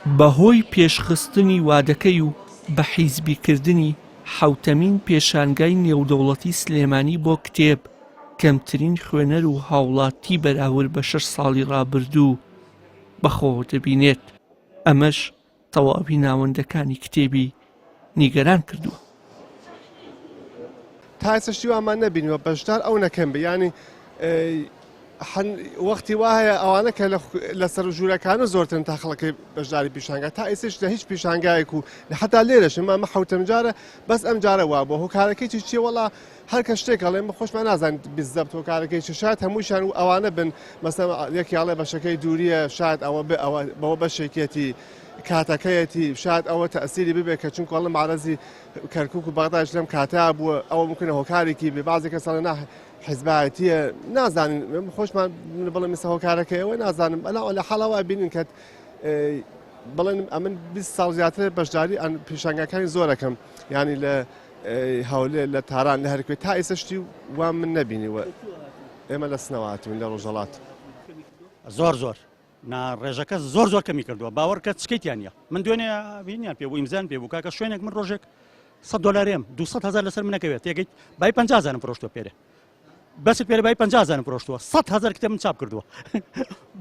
بەهۆی پێشخستنی وادەکەی و بە حیزبیکردنی حەوتەمین پێشانگای نێودەوڵەتی سلێمانی بۆ کتێب، کەمترین خوێنەر و هاوڵاتی بەراورد بە شەش ساڵی ڕابردوو بەخۆوە دەبینێت، ئەمەش تەواوی ناوەندەکانی کتێبی نیگەران کردووە. تا ئێستا شتی وامان نەبینیوە بەشدار ئەو نەکەم بێ یانی وەختی وا هەیە ئەوانە کە لە سەر ژوورەکان و زۆرترن تا خەڵکی بەشداری پیشانگا تا ئێستش لە هیچ پیشانگایەک و حتا لێرەش ئەمە حوتەم جارە بەس ئەم جارە وا بووە هۆکارەکەی چی چیە وەڵا هەر کە شتێک ئەڵێ من خۆشمان نازانین بالضبط هۆکارەکەی چی شاید هەمووشیان و ئەوانە بن مەسەن یەکی ئەڵێ بەشەکەی دووریە شاید ئەوە بێ ئەوە بەوە بەشێکێتی کاتەکەیەتی شاید ئەوە تەسیری ببێ کە چونکە ئەڵێ معرەزی کەرکوک و بەغداش لەم کاتە بووە ئەوە ممکنە هۆکارێکی بێ بازێ کەس ئەڵێ نا حزبایەتیە نازانین خۆشمان بڵێ میسە هۆکارەکەی ئەوە نازانم ئەلا لە حاڵەوە بینین کە بڵێن ئەمن 20 ساڵ زیاتر بەشداری پیشانگاکانی زۆرەکەم ینی لە هەولێر لە تاران لە هەرکوێ تا ئێستا شتی وا من نەبینیوە ئێمە لە سنەوە هاتوین لە ڕۆژهەڵات. زۆر زۆر نا ڕێژەکە زۆر زۆر کەمی کردووە باوەڕ کە چکەی تیا نییە من دوێنێ بینیان پێ بوو ئیمزان پێ بوو کاکە شوێنێک من ڕۆژێک 100 دلارێم 200 هزار لەسەر منەکەوێت تێگەیت بای 50 هزارم فرۆشتوە پێرێ بەس پێرە بای 50 هزارم فرۆشتووە 100 هزار کتێبم چاپ کردووە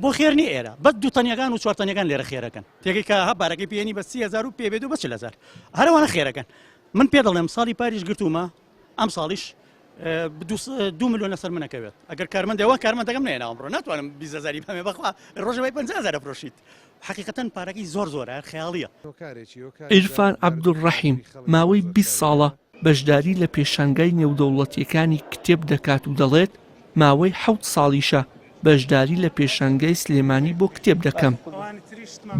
بۆ خێر نییە ئێرە بەس دوو تەنیەکان و چوار تەنیەکان لێرە خێرەکەن تێگەی کە ها بارەکەی پێنی بە 30 هزار و پێ بێت و بە 40 هزار هەرەوانە خێرەکەن من پێ دەڵێم ساڵی پاریش گرتوومە ئەم ساڵیش دو میلیۆن لەسەر منەکەوێت ئەگەر کارمەندەوە کارمەندەکەم نێناوم ڕۆ ناتوانم بیزەزاری بەمێ بەخوا ڕۆژە بای 50 فرۆشیت حقیقەتەن پارەکەی زۆر زۆرە خەیاڵیە. عیرفان عەبدولڕەحیم ماوەی 20 ساڵە بەشداری لە پێشانگای نێودەوڵەتییەکانی کتێب دەکات و دەڵێت، ماوەی حەوت ساڵیشە بەشداری لە پێشانگای سلێمانی بۆ کتێب دەکەم،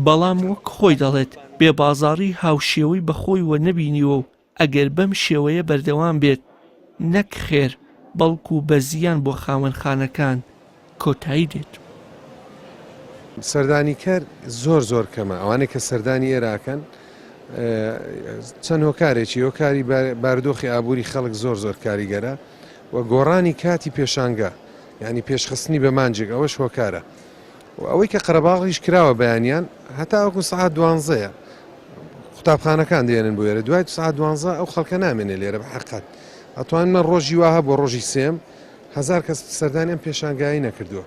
بەڵام وەک خۆی دەڵێت بێ بازاڕی هاوشێوەی بەخۆیوە نەبینیوە و ئەگەر بەم شێوەیە بەردەوام بێت نەک خێر بەڵکو بە زیان بۆ خاوەن خانەکان کۆتایی دێت. سەردانیکەر زۆر زۆر کەمە ئەوانەی کە سەردانی ئێرە ئەکەن چەند هۆکارێکی هۆکاری بارودۆخی ئابووری خەڵک زۆر زۆر کاریگەرە و گۆڕانی کاتی پێشانگا یعنی پێشخستنی بە مانجێک ئەوەش هۆکارە و ئەوەی کە قەرەباڵغیش کراوە بەیانیان هەتاوەکو سەعات دوانزەیە قوتابخانەکان دێنن بۆ ئێرە دوای سەعات دوانزە ئەو خەڵکە نامێنێ لێرە بە حەقەت ئەتوان من ڕۆژی وا هەبووە ڕۆژی سێم هەزار کەس سەردانی ئەم پێشانگایی نەکردووە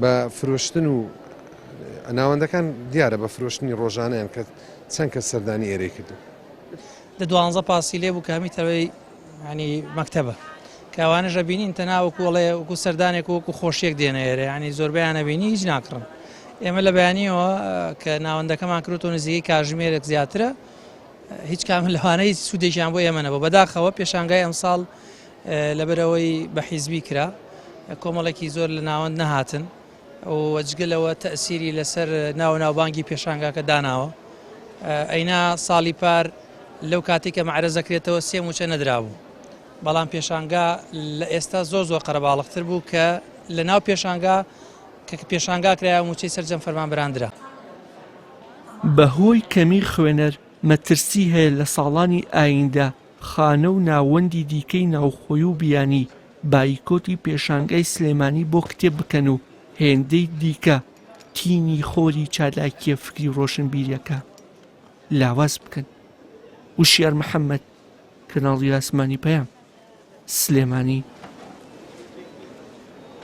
بە فرۆشتن و ناوەندەکان دیارە بە فرۆشتنی ڕۆژانیان کە چەند کەس سەردانی ئێرەی کردو. دە دوانزە پاسی لێ بوو کە هەمی تەوەی ینی مەکتەبە کە ئەوانەش ئەبینین تەنها وەکو ئەڵێ وەکو سەردانێک و وەکو خۆشیەک دێنە ئێرە ینی زۆربەیان ئەبینی هیچ ناکڕن ئێمە لە بەیانیەوە کە ناوەندەکەمان کرۆتەوە نزیکەی کاژمێرێک زیاترە هیچ کام لەوانە هیچ سوودێکیان بۆ ئێمە نەبوو بەداخەوە پێشانگای ئەمساڵ لەبەرەوەی بە حیزبی کرا کۆمەڵێکی زۆر لە ناوەند نەهاتن و جگە لەوە تەئسیری لەسەر ناو و ناوبانگی پێشانگاکە داناوە. ئەینا ساڵی پار لەو کاتەی کە مەعرەز دەکرێتەوە سێ مووچە نەدرابوو. بەڵام پێشانگا لە ئێستا زۆر زۆر قەرەباڵغتر بوو کە لە ناو پێشانگا کە پێشانگا کرایە مووچەی سەرجەم فەرمانبەران درا. بەهۆی کەمی خوێنەر مەترسی هەیە لە ساڵانی ئایندە خانە و ناوەندی دیکەی ناوخۆی و بیانی بایکۆتی پێشانگای سلێمانی بۆ کتێب بکەن و هێندەی دیکە تینی خۆری چالاکییە فکری و ڕۆشنبیرییەکە لاواز بکەن. وشیار محەمەد، کەناڵی ئاسمانی پەیام، سلێمانی.